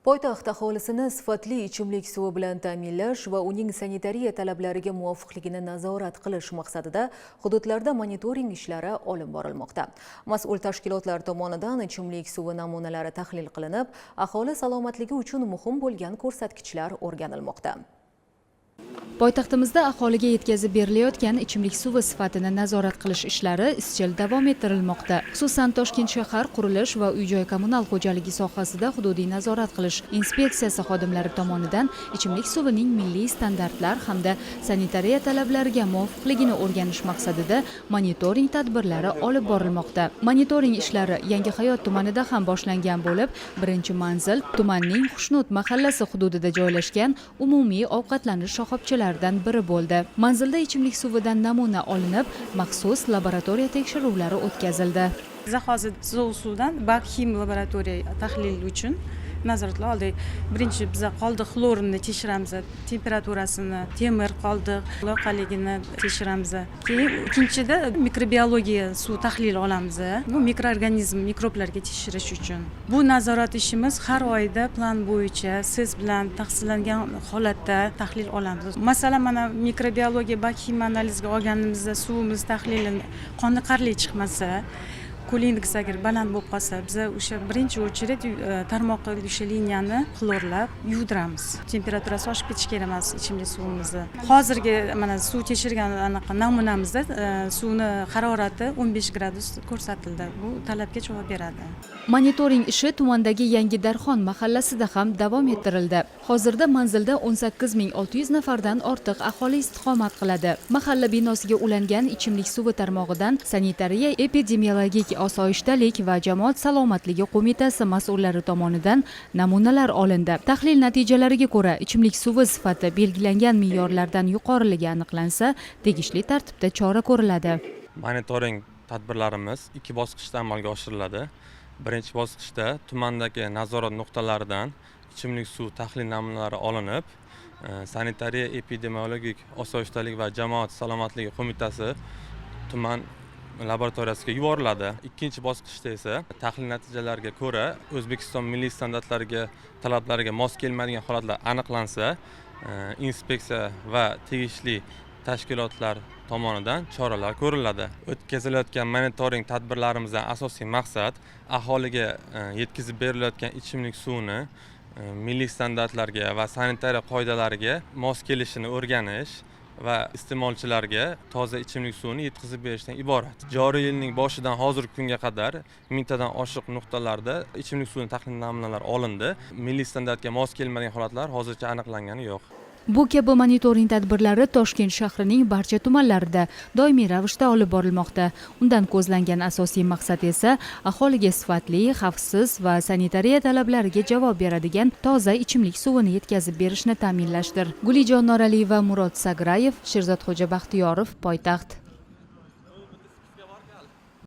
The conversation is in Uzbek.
Poytaxt aholisini sifatli ichimlik suvi bilan ta'minlash va uning sanitariya talablariga muvofiqligini nazorat qilish maqsadida hududlarda monitoring ishlari olib borilmoqda. Mas'ul tashkilotlar tomonidan ichimlik suvi namunalari tahlil qilinib, aholi salomatligi uchun muhim bo'lgan ko'rsatkichlar o'rganilmoqda. Poytaxtimizda aholiga yetkazib berilayotgan ichimlik suvi sifatini nazorat qilish ishlari izchil davom ettirilmoqda. Xususan, Toshkent shahar qurilish va uy-joy kommunal xo'jaligi sohasida hududiy nazorat qilish inspeksiyasi xodimlari tomonidan ichimlik suvining milliy standartlar hamda sanitariya talablariga muvofiqligini o'rganish maqsadida monitoring tadbirlari olib borilmoqda. Monitoring ishlari Yangi Hayot tumanida ham boshlangan bo'lib, birinchi manzil tumanning Xushnud mahallasi hududida joylashgan umumiy ovqatlanish shoxobchalaridan biri bo'ldi. Manzilda ichimlik suvidan namuna olinib, maxsus laboratoriya tekshiruvlari o'tkazildi. Biz hozir suvdan bak xim laboratoriya tahlil uchun nazoratlar oldik. Birinchi biza qoldiq xlorini tekshiramiz, temperaturasini, temir qoldiq loyqaligini tekshiramiz. Keyin ikkinchida mikrobiologiya suv tahlil olamiz. Bu mikroorganizm, mikroblarga tekshirish uchun. Bu nazorat ishimiz har oyda plan bo'yicha siz bilan taqsimlangan holatda tahlil olamiz. Masalan, mana mikrobiologiya bak xim analizga olganimizda suvimiz tahlili qoniqarli chiqmasa, kul indeks agar baland bo'lib qolsa, biza o'sha birinchi очередь tarmoqqa o'sha liniyani xlorlab yuvdiramiz. Temperaturasi oshib ketishi kerak emas ichimlik suvimizni. Hozirgi mana suv tekshirgan anaqa namunamizda suvni harorati 15 gradus ko'rsatildi. Bu talabga javob beradi. Monitoring ishi tumandagi Yangi Darxon mahallasida ham davom ettirildi. Hozirda manzilda 18 600 nafardan ortiq aholi istiqomat qiladi. Mahalla binosiga ulangan ichimlik suvi tarmog'idan sanitariya epidemiologik osoyishtalik va jamoat salomatligi qo'mitasi mas'ullari tomonidan namunalar olindi. Tahlil natijalariga ko'ra, ichimlik suvi sifati belgilangan me'yorlardan yuqoriligi aniqlansa, tegishli tartibda chora ko'riladi. Monitoring tadbirlarimiz ikki bosqichda amalga oshiriladi. Birinchi bosqichda tumandagi nazorat nuqtalaridan ichimlik suv tahlil namunalari olinib, sanitariya epidemiologik osoyishtalik va jamoat salomatligi qo'mitasi tuman laboratoriyasiga yuboriladi. Ikkinchi bosqichda esa tahlil natijalariga ko'ra O'zbekiston milliy standartlariga, talablariga mos kelmaydigan holatlar aniqlansa, inspeksiya va tegishli tashkilotlar tomonidan choralar ko'riladi. O'tkazilayotgan monitoring tadbirlarimizdan asosiy maqsad aholiga yetkazib berilayotgan ichimlik suvini milliy standartlarga va sanitariya qoidalariga mos kelishini o'rganish va iste'molchilarga toza ichimlik suvini yetkazib berishdan iborat. Joriy yilning boshidan hozirgi kunga qadar 1000 tadan oshiq nuqtalarda ichimlik suvini tahlil namunalari olindi. Milliy standartga mos kelmagan holatlar hozircha aniqlangani yo'q. Bu kabi monitoring tadbirlari Toshkent shahrining barcha tumanlarida doimiy ravishda olib borilmoqda. Undan ko'zlangan asosiy maqsad esa aholiga sifatli, xavfsiz va sanitariya talablariga javob beradigan toza ichimlik suvini yetkazib berishni ta'minlashdir. Gulijon Noraliyeva, Murod Sagrayev, Sherzodxo'ja Baxtiyorov, Poytaxt.